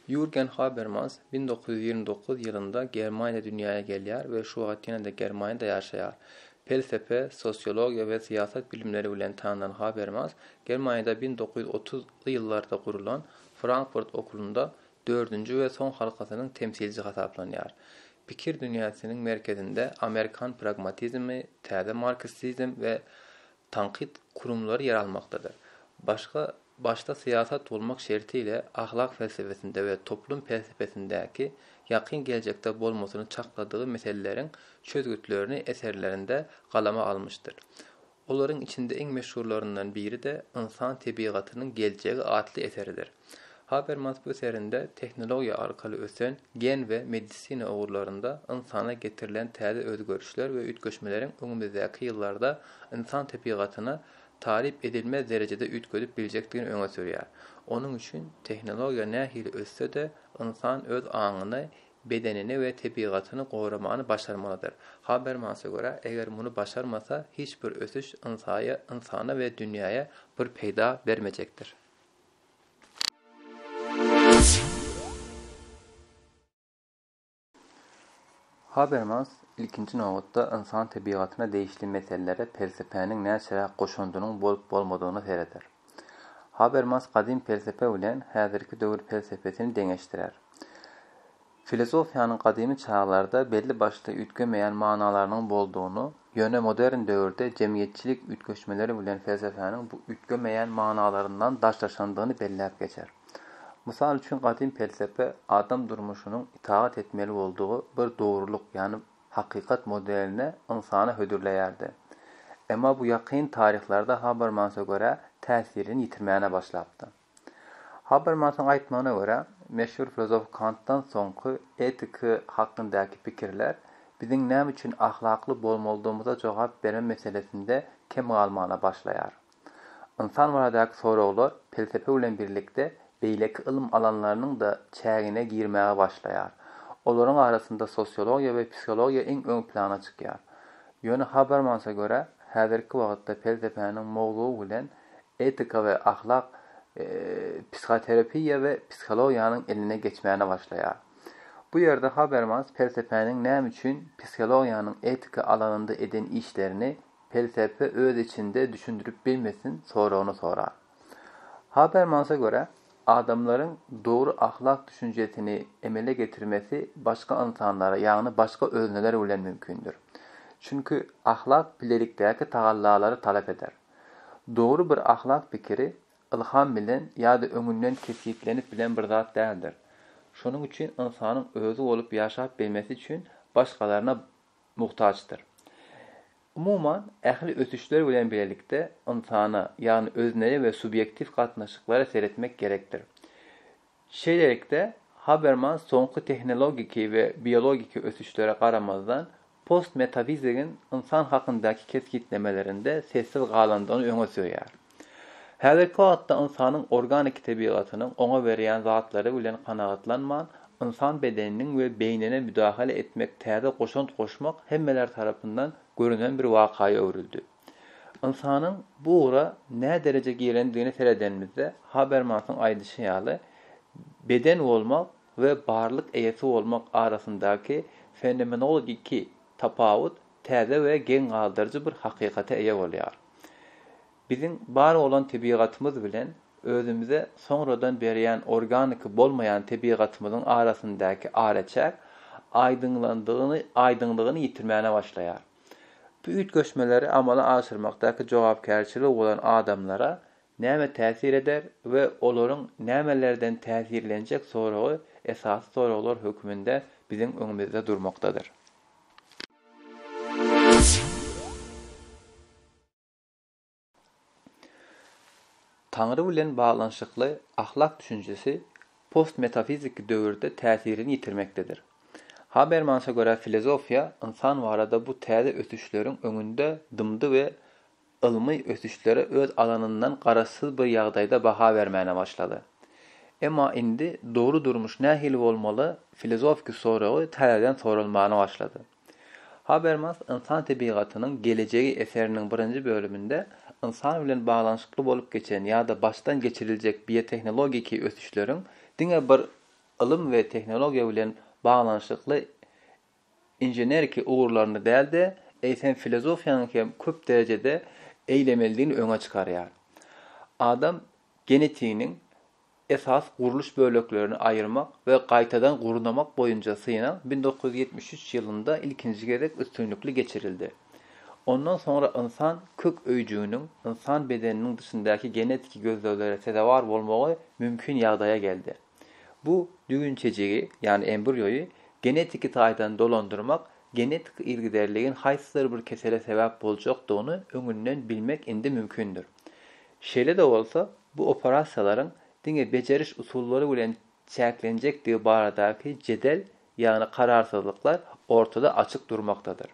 Ýurgen Habermas 1929 ýylynda Germaniýada dünýäye gelýär we şu wagt ýene-de Germaniýada ýaşaýar. Pelsepe, sosiologiýa we syýasat bilimleri bilen tanylan Habermas Germaniýada 1930 ly ýyllarda gurulan Frankfurt okulynda dördünji we soň halkasynyň temsilci hasaplanýar. Pikir dünýäsiniň merkezinde amerikan pragmatizmi, täze marksizm we tankyt kurumlary ýer almakdadyr. Başga başda syýasat bolmak şerti ile ahlak felsefesinde we toplum pelsepesindäki ýakyn geljekde bolmasyny çakladygy meseleleriň çözgütlerini eserlerinde galama almyşdyr. Olaryň içinde iň meşhurlaryndan biri-de Ynsan tebigatynyň geljegi atly eseridir. Habermas bu eserinde tehnologiýa arkaly ösen gen we medisina ugurlarynda ynsana getirilen täze özgerişler we üýtgeşmeleriň öňümizdäki ýyllarda ynsan tebigatyny taryp edilmez derejede üýtgedip biljekdigini öňe sürýär. Onuň üçin tehnologiýa nähili össe-de, ynsan öz aňyny, bedenini we tebigatyny goramany başarmalydyr. Habermasa görä, eger muny başarmasa, hiç bir ösüş ynsaýa, ynsana we dünýäýe bir peýda bermejekdir. Habermas, ilkinji nobatda, ynsan tebigatyna degişli meselelere pelsepäniň näçeräk goşandynyň bolup-bolmadygyna sereder. Habermas gadym pelsepe bilen häzirki döwür pelsepesini deňeşdirer. Filosofiýanyň gadymy çaglarda belli-başly üýtgemeýän manalarynyň boldugyny, ýöne modern döwürde jemgyýetçilik üýtgeşmeleri bilen felsepäniň bu üýtgemeýän manalaryndan daşlaşandygyny belläp geçer. Mysal üçin, gadym pelsepe adam durmuşynyň itagat etmeli boldugy bir dogrulyk, ýagny hakykat modelini ynsana hödürleýärdi. Emma bu ýakyn taryhlarda Habermasa görä täsirini ýitirmäne başlapdy. Habermasyň aýtmagyna görä, meşhur filozof Kantdan soňky etiki hakyndaky pikirler biziň näme üçin ahlakly bolmalydygymyza jogap berme meselesinde kem galmagyna başlaýar. Ynsan baradaky soraglar pelsepe bilen birlikde beýleki ylym alanlarynyň-da çägine girmäge başlaýar. Olaryň arasynda sosiologiýa we psihologiýa iň öň plana çykýar. Ýöne Habermasa görä, häzirki wagtda pelsepäniň mowzugy bilen etika we ahlak psihoterapiýa we psihologiýanyň eline geçmäne başlaýar. Bu ýerde Habermas pelsepäniň näme üçin psihologiýanyň etika alanynda eden işlerini pelsepe öz içinde düşündirip bilmesin soragyny sorar. Habermasa görä, adamlaryň dogry ahlak düşünjesini emele getirmesi başga ynsanlara, ýagny başga özneler bilen mümkindir. Çünki ahlak bilelikdäki tagallalary talap eder. Dogry bir ahlak pikiri ylham bilen ýa-da öňünden kesgitlenip bilen bir zat däldir. Şonuň üçin ynsanyň özi bolup ýaşap bilmesi üçin başgalaryna muhtaçdyr. Umuman, ähli ösüşler bilen bilelikde ynsana, ýagny özneye we subýektiw gatnaşyklara seretmek gerekdir. Şeýlelikde, Habermas soňky tehnologiki we biologiki ösüşlere garamazdan, postmetafizigiň ynsan hakyndaky kesgitlemelerinde sessiz galandygyny öňe sürýär. Häzirki wagtda ynsanyň organiki tebigatynyň oňa berýän zatlary bilen kanagatlanman, ynsan bedeniniň we beýnine müdahale etmek täze goşant goşmak hemmeler tarapyndan görünen bir wakaýa öwrüldi. Ynsanyň bu ugra nädereje girendigine seredenimizde, Habermasyň aýdyşy ýaly, beden bolmak we barlyk eýesi bolmak arasyndaky fenomenologiki tapawut täze we geň galdyryjy bir hakykata eýe bolýar. Biziň bar bolan tebigatymyz bilen özümize soňradan berýän organiki bolmaýan tebigatymyzyň arasyndaky araçäk aýdyňlandygyny aýdyňlygyny ýitirmäne başlaýar. Bu üýtgeşmeleri amala aşyrmakdaky jogapkärçiligi bolan adamlara näme täsir eder we olaryň nämelerden täsirlenjek soragy esasy soraglar hökmünde biziň öňümizde durmakdadyr. Taňry bilen baglanyşykly ahlak düşünjesi postmetafiziki döwürde täsirini ýitirmekdedir. Habermasa görä filozofiýa ynsan barada bu täze ösüşleriň öňünde dymdy we ylmy ösüşlere öz alanyndan garaşsyz bir ýagdaýda baha bermäne başlady. Emma indi dogry durmuş nähili bolmaly filozofiki soragy täzeden soralmana başlady. Habermas Ynsan tebigatynyň gelejegi eseriniň birinji bölüminde ynsan bilen baglanyşykly bolup geçen ýa-da başdan geçiriljek biotehnologiki ösüşleriň diňe bir. ylym we tehnologiýa bilen baglanyşykly inženeriki ugurlaryny däl-de, eýsem filozofiýanyň hem köp derejede eýlemelidigini öňe çykarýar. Adam genetiginiň esas gurluş böleklerini aýyrmak we gaýtadan gurnamak boýunça synag 1973 ýylynda ilkinji gezek üstünlikli geçirildi. Ondan soňra ynsan kök öýjüginiň ynsan bedeniniň dşyndaky genetiki gözleglere sezewar bolmagy mümkin ýagdaýa geldi. Bu düwünçejigi, ýagny embrioýy genetiki taýdan dolandyrmak genetik yzygiderligiň haýsydyr bir kesele sebäp boljakdygyny öňünden bilmek indi mümkindir. Şeýle-de bolsa, bu operasiýalaryň diňe bejeriş usullary bilen çäklenjekdigi baradaky jedel, ýagny kararsyzlyklar ortada açyk durmakdadyr.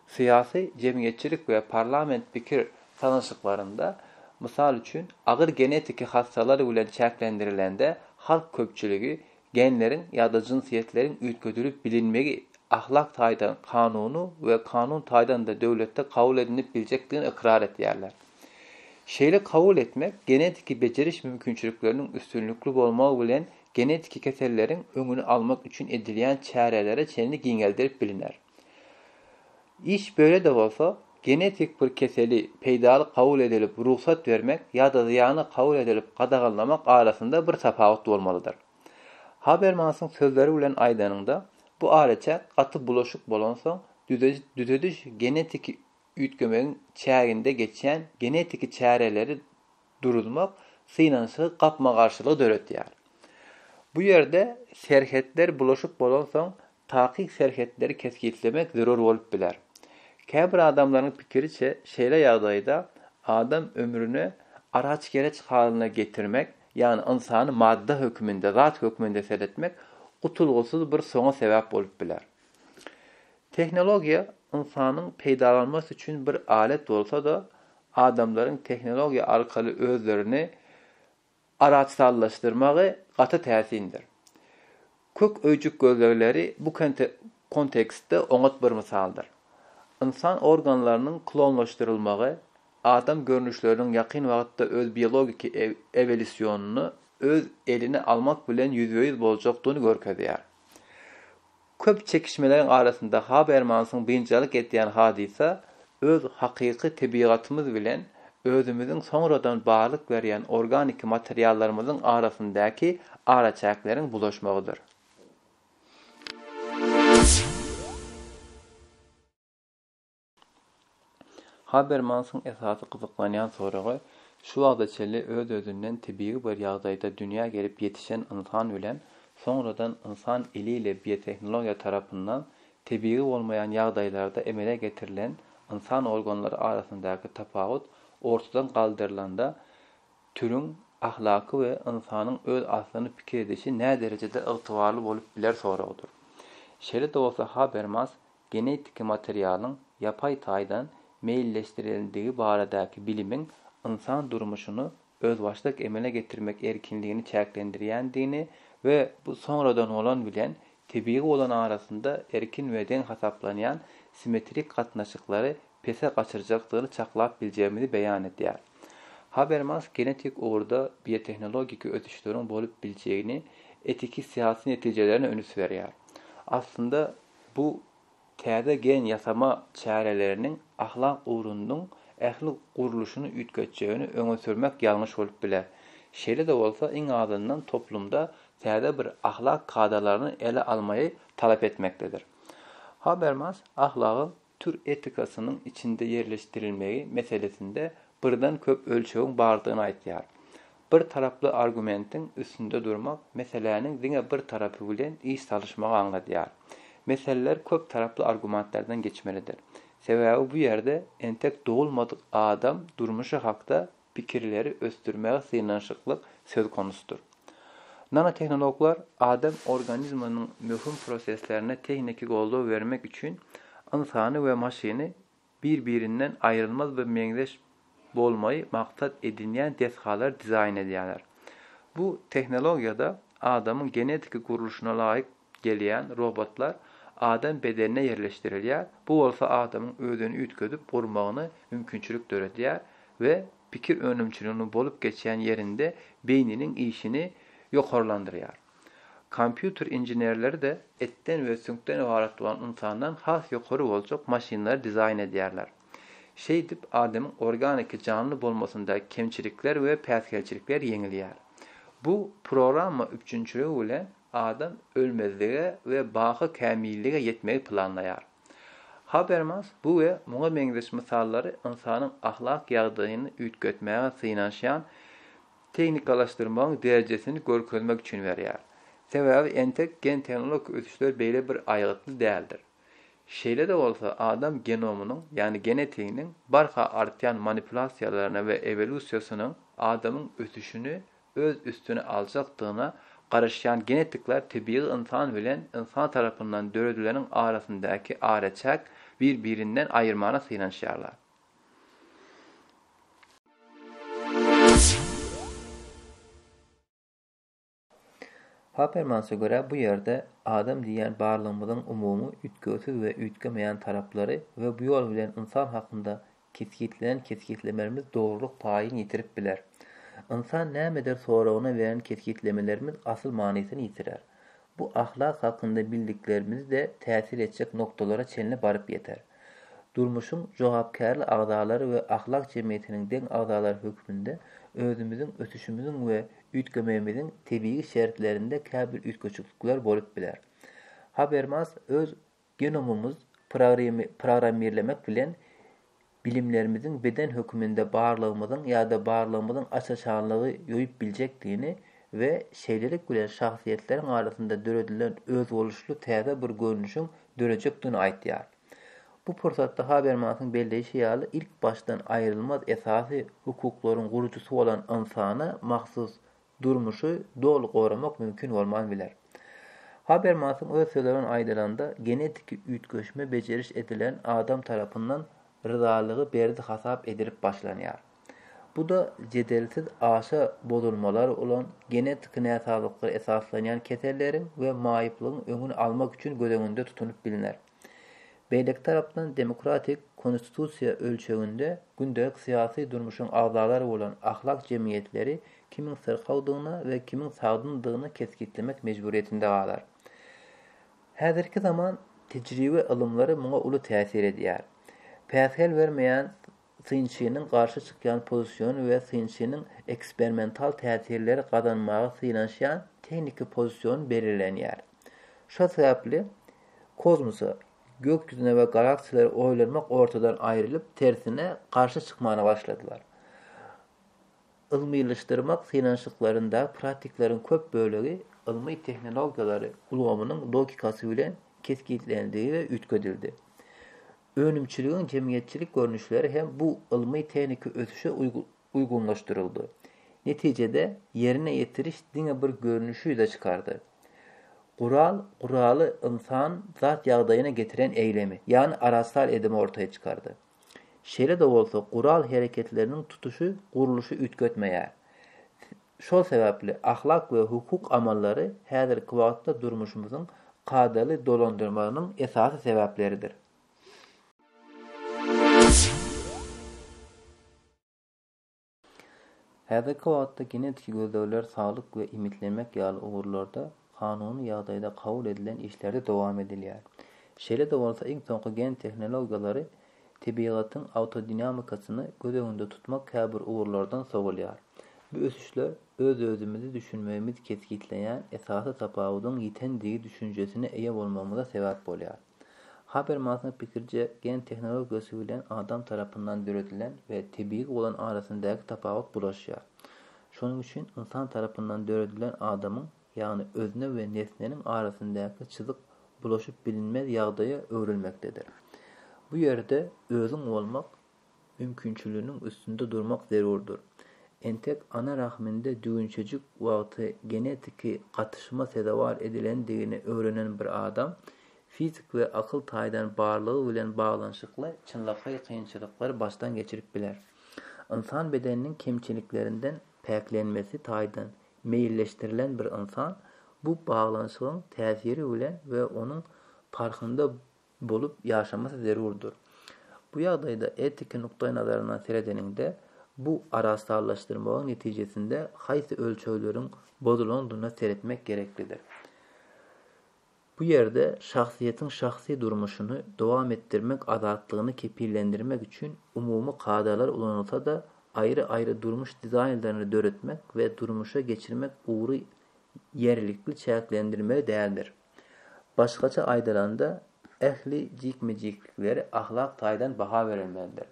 Syýasy, jemgyýetçilik we parlament pikir sanaşyklarynda, mysal üçin, agyr genetiki hassalar bilen çäklendirilende halk köpçüligi genleriň ýa-da jynsyýetleriň üýtgedilip bilinmegi ahlak taýdan kanuny we kanun taýdan-da döwletde kabul edinip biljekdigini ykrar etýärler. Şeýle kabul etmek genetiki bejeriş mümkinçilikleriniň üstünlikli bolmagy bilen genetiki keselleriň öňüni almak üçin edilýän çärelere çenli giňeldilip biliner. Iş beýle-de bolsa, genetik bir keseli peýdaly kabul edilip rugsat bermek ýa-da zyýanly kabul edilip gadaganlamak arasynda bir tapawut bolmalydyr. Habermasyň sözleri bilen aýdanyňda, bu araçäk gaty bulaşyk bolansoň, düzediş genetiki üýtgemegiň çäginde geçýän genetiki çäreleri duruzmak synanyşygy gapma-garşylygy döretýär. Bu ýerde serhetler bulaşyk bolansoň, takyk serhetleri kesgitlemek zerur bolup biler. Käbir adamlaryň pikiriçe, şeýle ýagdaýda adam ömrüni araç-gereç halyna getirmek, ýagny ynsany madda hökmünde, zat hökmünde seretmek gutulgysyz bir soňa sebäp bolup biler. Tehnologiýa ynsanyň peýdalanmasy üçin bir alet bolsa-da, adamlaryň tehnologiýa arkaly özlerini araçsallaşdyrmagy gaty täsindir. Kök öýjük gözlegleri bu kontekstde oňat bir mysaldyr. Ynsan organlarynyň klonlaşdyrylmagy adam görnüşleriniň ýakyn wagtda öz biologiki ewelýusionyny öz eline almak bilen ýüzbe-ýüz boljakdygyny görkezýär. Köp çekişmeleriň arasynda Habermansyň biynjalyk edýän hadysa öz hakyky tebigatymyz bilen özümiziň soňradan barlyk berýän organiki materiallarymyzyň arasyndaky araçäkleriň bulaşmagydyr. Habermansyň esasy gyzyklanýan soragy şu wagta çenli öz-özünden tebigy bir ýagdaýda dünýä gelip ýetişen ynsan bilen soňradan ynsan eli ile biotehnologiýa tarapyndan tebigy bolmaýan ýagdaýlarda emele getirilen ynsan organlary arasyndaky tapawut ortadan galdyrylanda türüň ahlaky we ynsanyň öz aslyny pikir edişi näderejede ygtybarly bolup biler soragydyr. Şeýle-de bolsa Habermas genetiki materialyň ýapaý taýdan meýilleşdirilendigi baradaky bilimiň ynsan durmuşyny özbaşdak emele getirmek erkinligini çäklendirýändigini we bu soňradan bolan bilen tebigy bolan arasynda erkin we deň hasaplanýan simmetrik gatnaşyklary pese gaçyrjakdygyny çaklap biljegimizi beýan edýär. Habermas genetik ugurda biotehnologiki ösüşleriň bolup biljegini etiki-syýasy netijelerine ünüs berýär. Aslynda Bu täze gen ýasama çäreleriniň ahlak ugrunyň ähli gurluşyny üýtgetjegini öňe sürmek ýalňyş bolup biler. Şeýle-de bolsa, iň azyndan toplumda täze bir ahlak kadalaryny ele almaýy talap etmekdedir. Habermas ahlagyň tür etikasynyň içinde ýerleşdirilmegi meselesinde birden köp ölçegiň bardygyny aýtýar. Bir taraply argumentiň üstünde durmak meseläniň diňe bir tarapy bilen iş salyşmagy aňladýar. Meseleler köp taraply argumentlerden geçmelidir. Sebäbi bu ýerde entek dogulmadyk adam durmuşy hakda pikirleri ösdürmäge synanyşyklyk söz konusydyr. Nanotehnologlar adam organizminiň möhüm proseslerine tehniki goldaw bermek üçin ynsany we maşyny bir-birinden aýrylmaz bir meňzeş bolmagy maksat edinýän desgalary dizaýn edýärler. Bu tehnologiýada adamyň genetiki gurluşyna laýyk gelýän robotlar adam bedenine ýerleşdirilýär, bu bolsa adamyň özüni üýtgedip gurmagyna mümkinçilik döredýär we pikir önümçiliginiň bolup geçýän ýerinde beýniniň işini ýokarlandyrýar. Kompýuter inženerleri-de etden we süňkden ybarat bolan ynsandan has ýokary boljak maşynlary dizaýn edýärler. Şeýdip, adamyň organiki janly bolmasyndaky kemçilikler we päsgelçilikler ýeňilýär. Bu programma üpjünçiligi bilen adam ölmezlige we baky kämillige ýetmegi planlaýar. Habermas bu we muňa meňzeş mysallary ynsanyň ahlak ýagdaýyny üýtgetmäge synanyşýan tehnikalaşdyrmagyň derejesini görkezmek üçin berýär. Sebäbi entek gen-tehnologik ösüşler beýle bir aýgytly däldir. Şeýle-de bolsa, adam genomynyň, ýagny genetiginiň barha artýan manipulasiýalaryna we ewolýusiýasynyň adamyň ösüşini öz üstüne aljakdygyna garaşýan genetikler tebigy ynsan bilen ynsan tarapyndan döredileniň arasyndaky araçäk bir-birinden aýyrmana synanyşýarlar. Habermasa görä bu ýerde adam diýýän barlygymyzyň umumy üýtgewsiz we üýtgemeýän taraplary we bu ýol bilen ynsan hakynda kesgitlenen kesgitlemelerimiz dogrulyk paýyny ýitirip biler. Ynsan nämedir soragyna beren kesgitlemelerimiz asyl manysyny ýitirer. Bu ahlak hakynda bildiklerimizi-de täsir etjek noktalara çenli baryp ýeter. Durmuşyň jogapkärli agzalary we ahlak jemgyýetiniň deň agzalary hökmünde özümiziň ösüşimiziň we üýtgemegimiziň tebigy şertlerinde käbir üýtgeşiklikler bolup biler. Habermas öz genomymyz programmirlemek bilen bilimlerimiziň beden höküminde barlygymyzyň ýa-da barlygymyzyň aç-açanlygy ýoýup biljekdigini we şeýlelik bilen şahsyýetleriň arasynda döredilen özboluşly täze bir görnüşiň dörejekdigini aýtýar. Bu pursatda Habermasyň belleýşi ýaly, ilk başdan aýrylmaz esasy hukuklaryň gurujysy bolan ynsana mahsus durmuşy doly goramak mümkin bolman biler. Habermasyň öz sözleri bilen aýdylanda, genetiki üýtgeşme bejeriş edilen adam tarapyndan ryzalygy berdi hasap edilip başlanýar. Bu-da jedelsiz aşa bozulmalar bolan genetiki näsazlyklara esaslanýan keselleriň we maýyplygyň öňüni almak üçin göz öňünde tutunyp bilner. Beýleki tarapdan demokratik konstitusiýa ölçeginde gündelik syýasy durmuşyň agzalary bolan ahlak jemgyýetleri kimiň syrkawdygyna we kimiň sagdyndygyny kesgitlemek mejburyýetinde galar. Häzirki zaman tejribe ylymlary muňa uly täsir edýär. Päsgel bermeýän synçynyň garşy çykýan pozisiony we synçynyň eksperimental täsirleri gazanmaga synanyşýan tehniki pozisiony belgilenýär. Şol sebäpli kosmosa, gök ýüzüne we galaksiýalara oýlanmak ortadan aýrylyp, tersine, garşy çykmana başladylar. Ylmylaşdyrmak synanyşyklarynda praktikleriň köp bölegi ylmy tehnologiýalary ulgamynyň logikasy bilen kesgitlendi we üýtgedildi. Önümçiligiň jemgyýetçilik görnüşleri hem bu ylmy-tehniki ösüşe uýgunlaşdyryldy. Netijede, ýerine ýetiriş diňe bir görnüşi ýüze çykardy. Gural, guraly ynsan zat ýagdaýyna getiren eýlemi, ýagny arasal edimi ortaýa çykardy. Şeýle-de bolsa, gural hereketleriniň tutuşy gurluşy üýtgetmeýär. Şol sebäpli ahlak we hukuk amallary häzirki wagtda durmuşymyzyň kadaly dolandyrmagynyň esasy sebäpleridir. Häzirki wagtda genetiki gözlegler saglyk we iýmitlenmek ýaly ugurlarda kanuny ýagdaýda kabul edilen işlerde dowam edilýär. Şeýle-de bolsa, iň soňky gen tehnologiýalary tebigatyň awtodinamikasyny göz öňünde tutmak käbir ugurlardan sowulýar. Bu ösüşler öz-özümizi düşünmegimizi kesgitleýän esasy tapawudyň ýitendigi düşünjesine eýe bolmagymyza sebäp bolýar. Habermasyň pikiriçe, gen tehnologiýasy bilen adam tarapyndan döredilen we tebigy bolan arasyndaky tapawut bulaşýar. Şonuň üçin ynsan tarapyndan döredilen adamyň, ýagny özne we nesneniň arasyndaky çyzyk bulaşyp bilinmez ýagdaýa öwrülmekdedir. Bu ýerde özüň bolmak mümkinçiliginiň üstünde durmak zerurdyr. Entek ana rahminde düwünçejik wagty genetiki gatyşma sezewar edilendigini öwrenen bir adam fizik we akyl taýdan barlygy bilen baglanyşykly çynlakaý kynçylyklary başdan geçirip biler. Ynsan bedeniniň kemçiliklerinden päklenmesi taýdan meýilleşdirilen bir ynsan bu baglanyşygyň täsiri bilen we onuň parhynda bolup ýaşamasy zerurdyr. Bu ýagdaýda etiki nukdaýnazaryndan seredeniňde, bu arassalaşdyrmagyň netijesinde haýsy ölçegleriň bozulandygyna seretmek gereklidir. Bu ýerde şahsyýetiň şahsy durmuşyny dowam etdirmek azatlygyny kepillendirmek üçin umumy kadalar ulanylsa-da, aýry-aýry durmuş dizaýnlaryny döretmek we durmuşa geçirmek ugry ýerlikli çäklendirmeli däldir. Başgaça aýdylanda, ähli jikme-jikliklere ahlak taýdan baha berilmelidir.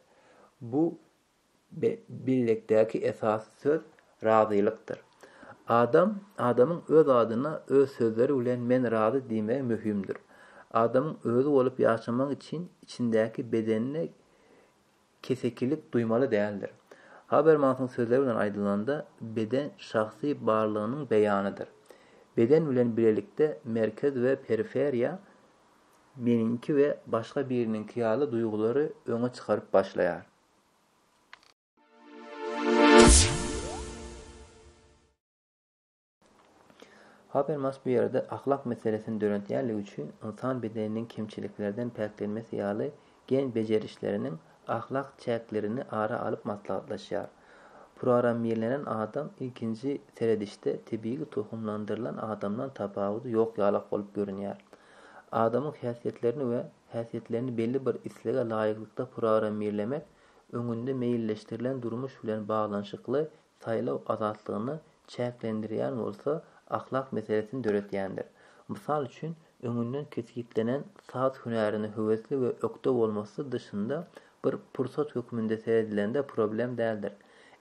Bu Bellekdäki esasy söz razylykdyr. Adam, adamyň öz adyna öz sözleri bilen men razy diýmegi möhümdir. Adamyň özi bolup ýaşamagy üçin içindäki bedenine kesekilik duýmaly däldir. Habermasyň sözleri bilen aýdylanda, beden şahsy barlygynyň beýanydyr. Beden bilen bilelikde merkez we periferiýa meniňki we başga biriniňki ýaly duýgulary öňe çykaryp başlaýar. Habermas bu ýerde ahlak meselesini döredýänligi üçin ynsan bedeniniň kemçiliklerden päklenmesi ýaly gen bejerişleriniň ahlak çäklerini ara alyp maslahatlaşýar. Programmirlenen adam ilkinji seredişde tebigy tohumlandyrylan adamdan tapawudy ýok ýalak bolup görünýär. Adamyň häsiýetlerini we häsiýetlerini belli bir islege laýyklykda programmirlemek öňünde meýilleşdirilen durmuş bilen baglanyşykly saýlaw azatlygyny çäklendirýän bolsa ahlak meselesini döretýändir. Mysal üçin, öňünden kesgitlenen saz hünärine höwesli we ökde bolmasy dşynda bir pursat hökmünde seredilende problem däldir.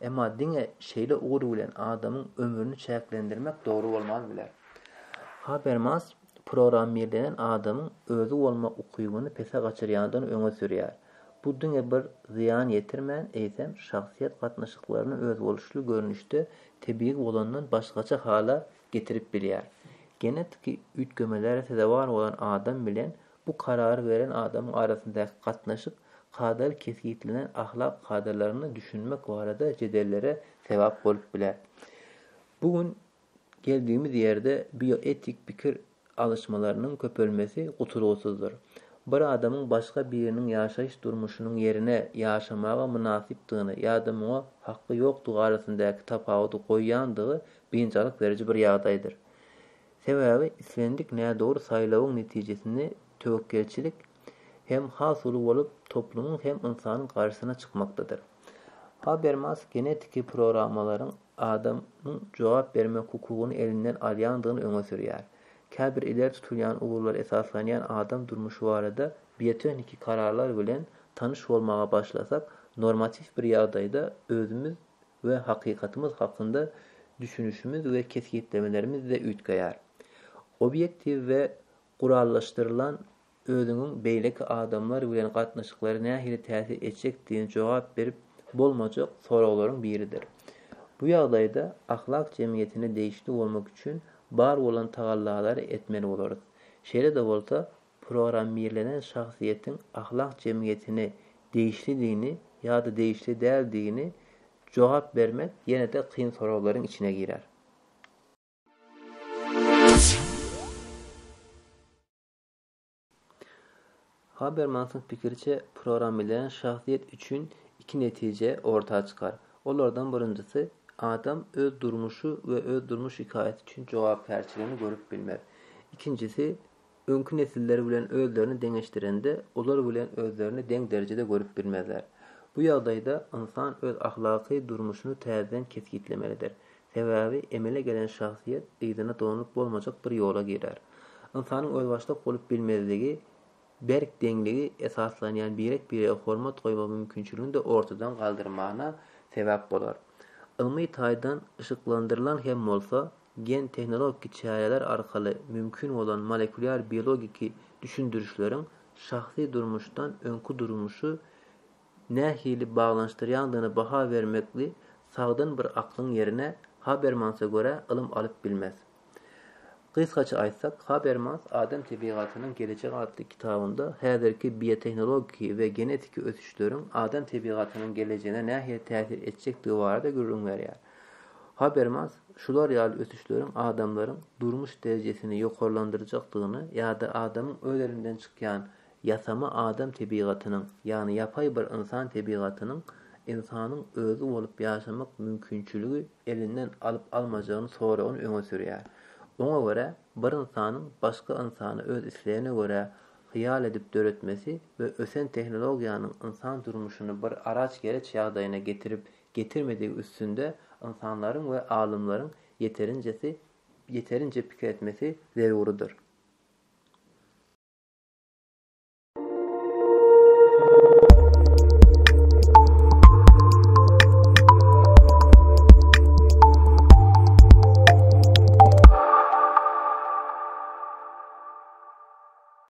Emma diňe şeýle ugur bilen adamyň ömrüni çäklendirmek dogry bolmaz biler. Habermas programmirlenen adamyň özi bolmak ukybyny pese gaçyrýandygyny öňe sürýär. Bu diňe bir zyýan ýetirmän, eýsem, şahsyýet gatnaşyklaryny özboluşly görnüşde tebigy bolandan başgaça hala getirip bilýär. Genetiki üýtgemelere sezewar bolan adam bilen bu karary beren adamyň arasyndaky gatnaşyk kadaly kesgitlenen ahlak kadalaryny düşünmek barada jedellere sebäp bolup biler. Bu gün Geldigimiz ýerde bioetik pikir alyşmalarynyň köpelmesi gutulgysyzdyr. Bir adamyň başga biriniň ýaşaýyş durmuşynyň ýerine ýaşamaga mynasypdygyny ýa-da muňa haky ýokdugy arasyndaky tapawudy goýýandygy biynjalyk beriji bir ýagdaýdyr. Sebäbi islendik nädogry saýlawyň netijesinde töwekgelçilik hem has uly bolup, toplumyň hem ynsanyň garşysyna çykmakdadyr. Habermas genetiki programmalaryň adamyň jogap bermek hukugyny elinden alýandygyny öňe sürýär. Käbir ileri tutulýan ugurlara esaslanýan adam durmuşy barada biotehniki kararlar bilen tanyş bolmaga başlasak, normatiw bir ýagdaýda özümiz we hakykatymyz hakynda düşünişimiz we kesgitlemelerimiz-de üýtgeýär. Obýektiw we gurallaşdyrylan özüňiň beýleki adamlar bilen gatnaşyklara nähili täsir etjekdigini jogap berip bolmajak soraglaryň biridir. Bu ýagdaýda ahlak jemgyýetine degişli bolmak üçin bar bolan tagallalary etmeli bolarys. Şeýle-de bolsa, programmirlenen şahsyýetiň ahlak jemgyýetine degişlidigini ýa-da degişli däldigini jogap bermek ýene-de kyn soraglaryň içine girer. Habermasyň pikiriçe, programmirlenen şahsyýet üçin iki netije orta çykar. Olardan birinjisi, adam öz durmuşy we öz durmuş hekaýasy üçin jogapkärçiligini görüp bilmez. Ikinjisi, öňki nesiller bilen özlerini deňeşdirende, olar bilen özlerini deň derejede görüp bilmezler. Bu ýagdaýda ynsan öz ahlaky durmuşyny täzeden kesgitlemelidir. Sebäbi emele gelen şahsyýet yzyna dolanyp bolmajak bir ýola girer. Ynsanyň özbaşdak bolup bilmezligi berk deňligi esaslanýan birek-birege hormat goýmak mümkinçiligini-de ortadan galdyrmagyna sebäp bolar. Ylmy taýdan yşyklandyrylan hem bolsa, gen-tehnologiki çäreler arkaly mümkin bolan molekulýar-biologiki düşündirişleriň şahsy durmuşdan öňki durmuşy nähili baglanyşdyrýandygyna baha bermekli sagdyn bir aklyň ýerine Habermansa görä ylym alyp bilmez. Gysgaça aýtsak, Habermas Adam tebigatynyň gelejegi atly kitabynda häzirki biotehnologiki we genetiki ösüşleriň adam tebigatynyň gelejegine nähili täsir etjekdigi barada gürrüň berýär. Habermas şular ýaly ösüşleriň adamlaryň durmuş derejesini ýokarlandyrjakdygyny ýa-da adamyň öz elinden çykýan Ýasama adam tebigatynyň, ýagny ýapaý bir ynsan tebigatynyň ynsanyň özi bolup ýaşamak mümkinçiligi elinden alyp-almajagyny soragyny öňe sürýär. Oňa görä, bir ynsanyň başga ynsany öz islegine görä hyýal edip döretmesi we ösen tehnologiýanyň ynsan durmuşyny bir araç-gereç ýagdaýyna getirip getirmedigi üstünde ynsanlaryň we alymlaryň ýeterinjesi ýeterinje pikir etmesi zerurydyr.